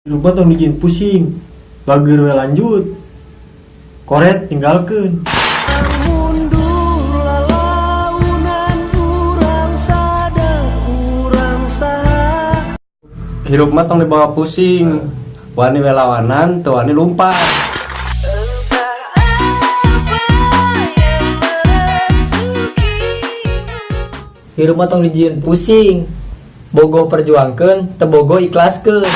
Hirup mah tong dijieun pusing, bageur we lanjut, koret tinggalkeun. Mundur lalaunan urang sadar urang saha. Hirup mah tong dibawa pusing, wani we lawanan, teu wani lumpat. Entah apa yang merasuki. Hirup mah tong dijieun pusing. Bogoh perjuangkeun, teu bogoh ikhlaskeun.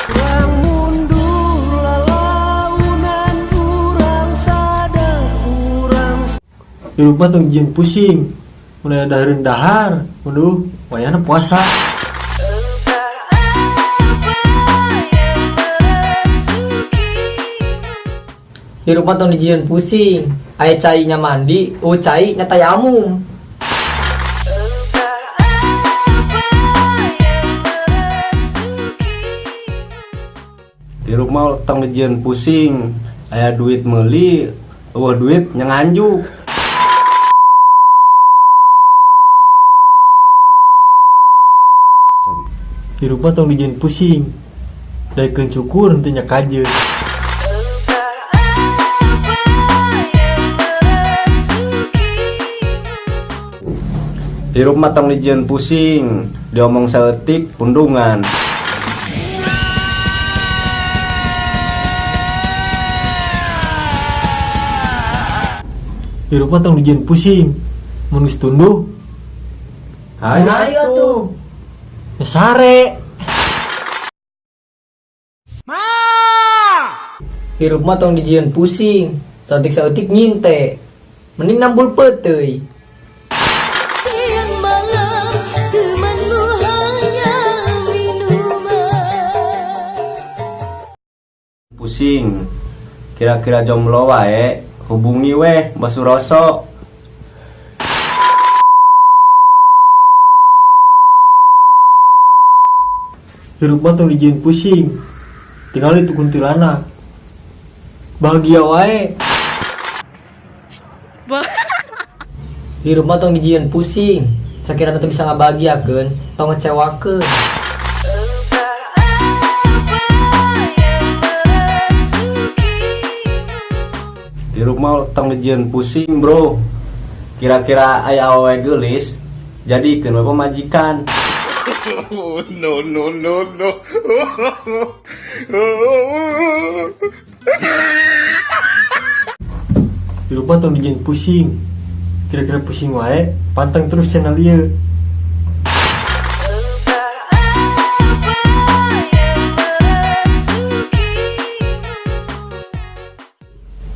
Urang mundur lalaunan urang sadar urang. Hirup mah tong dijieun pusing, mun aya dahareun dahar, unduh wayahna puasa. Entah apa yang merasuki. Hirup mah tong dijieun pusing. Aya cai nya mandi, euweuh cai nya tayamum. Entah apa yang merasuki. Hirup mah tong dijieun pusing, aya duit meuli, euweuh duit nya nganjuk. Hirup mah tong dijieun pusing, daekeun syukur henteu nya kajeun. Entah apa yang merasuki. Hirup mah tong dijieun pusing, diomong saeutik pundungan. Hirup mah tong dijieun pusing, mun geus tunduh Hayu. Ayo tuh. Nya sare. Hirup mah tong dijieun pusing. Saeutik-saeutik nyinte. Mending nambul peuteuy. Siang malam temanmu hanya minuman. Pusing. Kira-kira jomblo wae, hubungi weh Mbah Suroso. Hirup mah tong dijieun pusing, tinggal itu kuntilanak. Bahagia wae. Hirup mah tong dijieun pusing. Sakirana teu bisa ngabahagiakeun, tong ngecewakeun. Entah apa yang merasuki. Hirup mah tong dijieun pusing, bro. Kira-kira aya awewe geulis, jadikeun we pamajikan. Oh, no, no, no, no. Hirup mah tong dijieun pusing, kira-kira pusing wae, panteng terus channel ieu. Entah apa yang merasuki.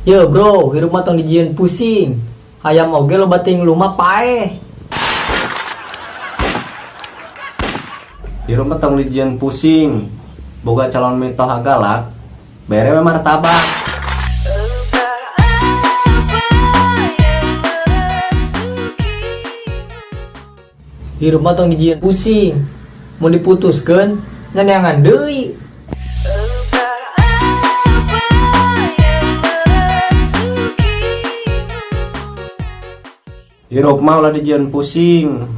Yo bro, hirup mah tong dijieun pusing. Hayam oge loba teuing lumah paeh. Hirup mah tong dijieun pusing, boga calon mitoha galak, bere we martabak. Entah apa yang merasuki. Hirup mah tong dijieun pusing. Mun diputuskeun, nya neangan deui. Entah apa yang merasuki. Hirup mah ulah dijieun pusing,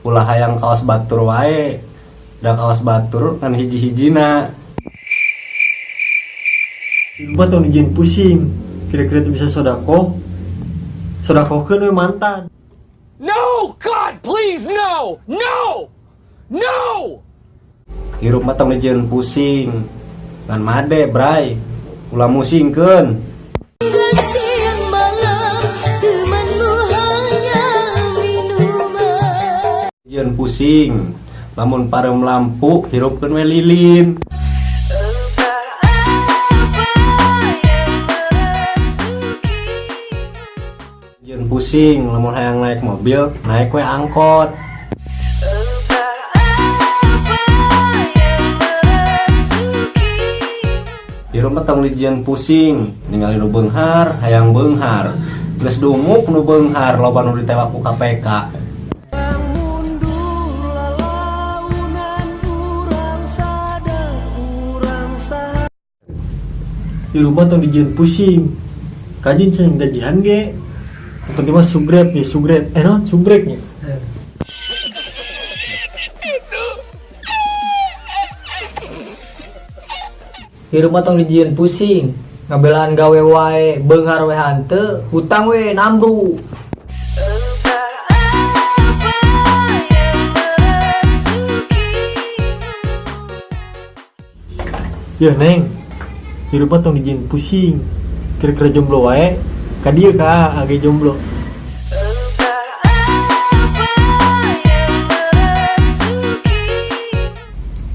ulah hayang kaos batur wae, da kaos batur kan hiji-hijina. Hirup mah tong dijieun pusing, kira-kira teu bisa sodakoh, sodakohkeun we mantan. No! God, please, no! No! No! Hirup mah tong dijieun pusing, ngan made bray, ulah musingkeun. Hingga siang malam temanmu hanya minuman. Dijieun pusing, lamun pareum lampu hirupkeun we lilin. Entah apa yang merasuki. Dijieun pusing, lamun hayang naik mobil, naik we angkot. Entah apa yang merasuki. Hirup mah tong dijieun pusing, ningali nu beunghar, hayang beunghar. Geus dumuk nu beunghar, loba nu ditewak ku KPK. Mundur lalaunan urang Di rumah tong dijieun pusing. Kajin can gajian ge. Yang penting mah subscribe ya, subscribe. Eh non, subscribe nya. Hirup mah tong dijieun pusing. Ngabelaan gawe wae, beunghar we hanteu, hutang we nambru. Entah apa yang merasuki. Ya neng, hirup mah tong dijieun pusing. Kira-kira jomblo wae, ka dieu ka age jomblo. Entah apa yang merasuki.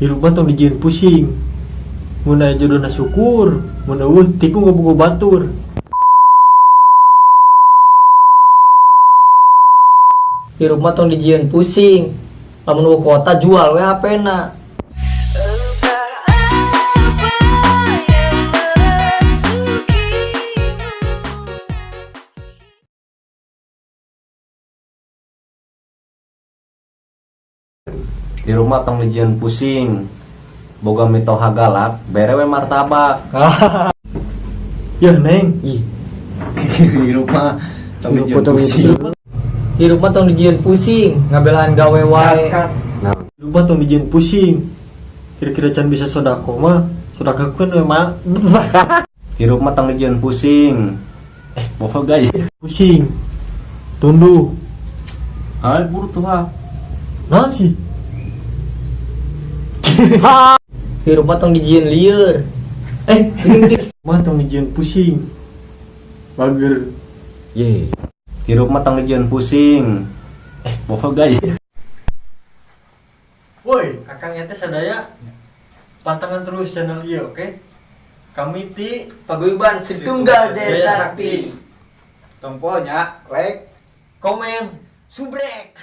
Hirup mah tong dijieun pusing. Mun aya jodohna syukur, mun euweuh tikung ka buku batur. Hirup mah tong dijieun pusing. Lamun euweuh kuota jual we HP-na. Entah apa yang merasuki. Di rumah tong dijieun pusing. Boga mitoha galak, bere we martabak. Ya neng, Ih, Hirup mah tong dijieun pusing. Hirup mah tong dijieun pusing, ngabelaan gawe wae. Hirup mah tong dijieun pusing. Kira-kira can bisa sodako mah, sodakokeun we mah. Hirup mah tong dijieun pusing. Eh, boga ya. Pusing. Tunduh. Hai, buru tuh ha. Naon sih? Hirup mah tong dijieun lieur. Eh, ini Mah tong dijieun pusing. Bager. Ye. Hirup mah tong dijieun pusing. Eh, boga ya. Woi, akang ente sadaya pantangan terus channel ieu, oke? Kami ti Paguyuban Situnggal Jaya Jaya Sakti. Sakti. Tompo nya, like, Komen. Subrek.